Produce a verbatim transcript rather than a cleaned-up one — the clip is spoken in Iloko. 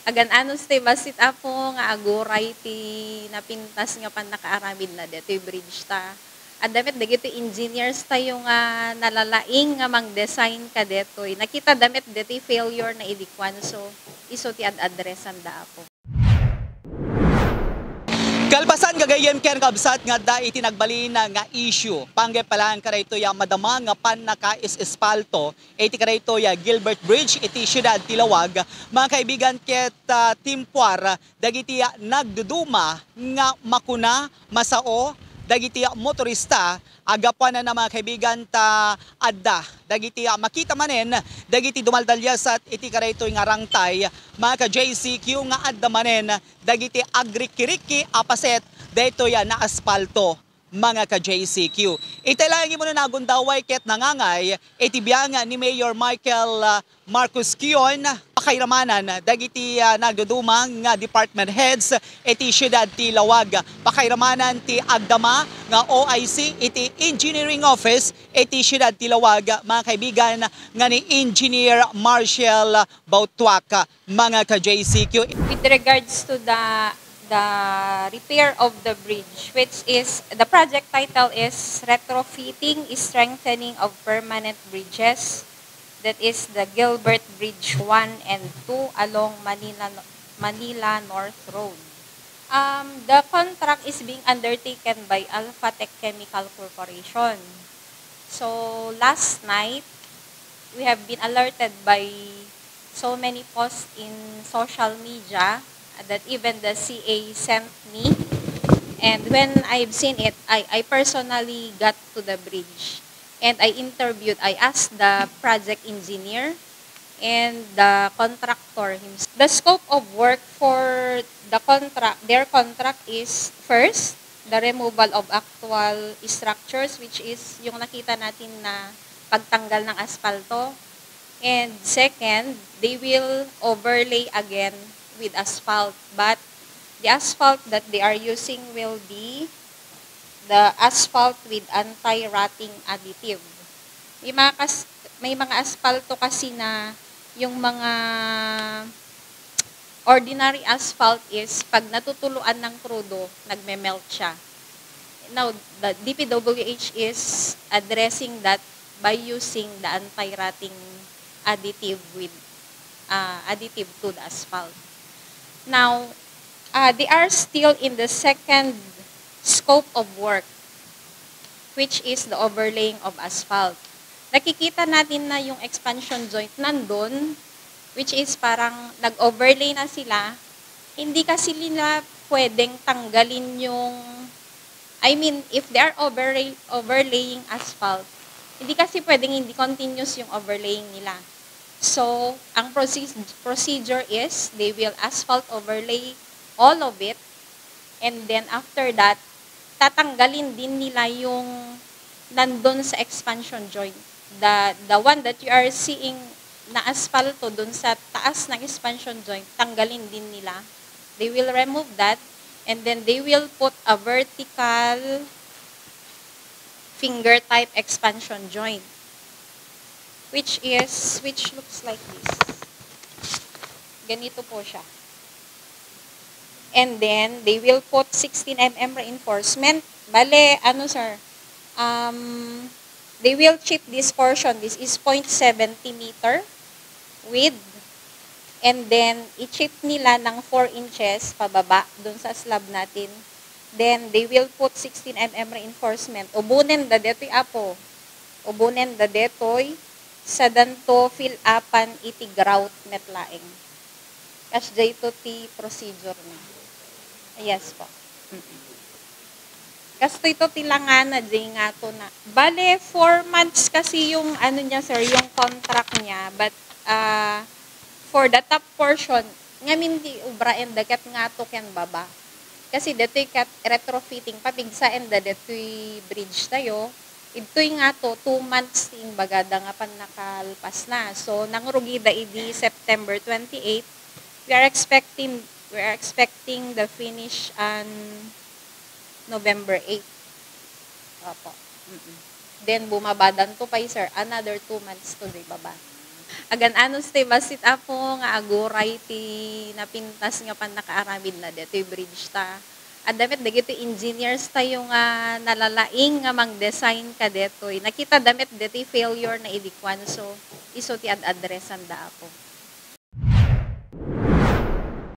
Agan-anos ti bassit, Apo, nga aguray ti napintas nga pannakaaramidna detoy bridge ta. Adda met dagiti engineers tayo nga nalalaing nga mang-design kadetoy. Nakitadda met detoy failure na idi kuan, so isu ti ad-addressanda, Apo. Kalpasan, gagayyem ken kabsat nga adda iti nagbalin nga issue. Panggep pa laeng kadaytoy a madama nga pannaka-is-espalto iti kadaytoy a Gilbert Bridge iti siudad ti Laoag, mga kaibigan, ket, ah, timpuar dagiti nagduduma nga makuna masao dagiti motorista a gapuanan, mga kaibigan, ta adda dagiti, ah, makita manen dagiti dumaldaliasat iti kadaytoy nga rangtay, mga ka-J C Q, nga adda manen dagiti agrikiriki a paset daytoy a naaspalto, mga ka-J C Q. Itay laeng immuno nagundaway ket nangangay iti biang ni Mayor Michael, ah, Marcos Kion, pakairamanan dagiti, ah, nagduduma nga department heads iti siudad ti Laoag. Pakairamanan ti agdama nga O I C iti engineering office iti siudad ti Laoag, mga kaibigan, nga ni Engineer Marshall Bautuak, mga ka-J C Q. With regards to the the repair of the bridge, which is, the project title is Retrofitting, Strengthening of Permanent Bridges, that is the Gilbert Bridge one and two along Manila, Manila North Road. Um, the contract is being undertaken by Alphatech Chemical Corporation. So, last night, we have been alerted by so many posts in social media that even the C A sent me. And when I've seen it, I, I personally got to the bridge. And I interviewed, I asked the project engineer and the contractor himself. The scope of work for the contract, their contract is, first, the removal of actual structures, which is yung nakita natin na pagtanggal ng aspalto. And second, they will overlay again with asphalt. But the asphalt that they are using will be the asphalt with anti-rotting additive. May mga, kas- may mga aspalto kasi na yung mga ordinary asphalt is pag natutuluan ng krudo, nagme-melt siya. Now, the D P W H is addressing that by using the anti-rotting additive with, uh, additive to the asphalt. Now, uh, they are still in the second scope of work, which is the overlaying of asphalt. Nakikita natin na yung expansion joint nandun, which is parang nag-overlay na sila. Hindi kasi nila pwedeng tanggalin yung, I mean, if they are overlay, overlaying asphalt, hindi kasi pwedeng hindi continuous yung overlaying nila. So, ang proce- procedure is they will asphalt overlay all of it, and then after that, tatanggalin din nila yung nandun sa expansion joint. The, the one that you are seeing na aspalto dun sa taas ng expansion joint, tanggalin din nila. They will remove that, and then they will put a vertical finger type expansion joint, which is, which looks like this. Ganito po siya. And then, they will put sixteen M M reinforcement. Bale, ano, sir? Um, they will chip this portion. This is point seventy meter width. And then, i-chip nila ng four inches pababa dun sa slab natin. Then, they will put sixteen M M reinforcement. Ubunen da detoy, Apo. Ubunen da detoy. Sadanto fill upan iti grout met laeng. Kasdiay to ti procedure na. Yes po. Mm-mm. Kastoy to ti langana, jay ngato na. Bale, four months kasi yung ano niya, sir, yung contract niya. But, ah, for the top portion, ngamin ti ubraen da ket ngato ken baba. Kasi detoy ket retrofitting, papigsaen da detoy bridge tayo. Idtoy ngato, two months ti imbagada nga pannakalpas na. So, nangrugida idi September twenty-eight. We are expecting, we are expecting the finish on November eight. Opo. Mm-mm. Then, bumabadan to pay, sir. Another two months to, di ba ba? Agan-anos ti bassit, Apo, nga aguray ti napintas nga pannakaaramidna detoy bridge ta. Adda met dagiti engineers tayo nga nalalaing nga mang-design kadetoy. Nakita da met detoy failure na idi kuan, so isu ti ad-addressan da, Apo.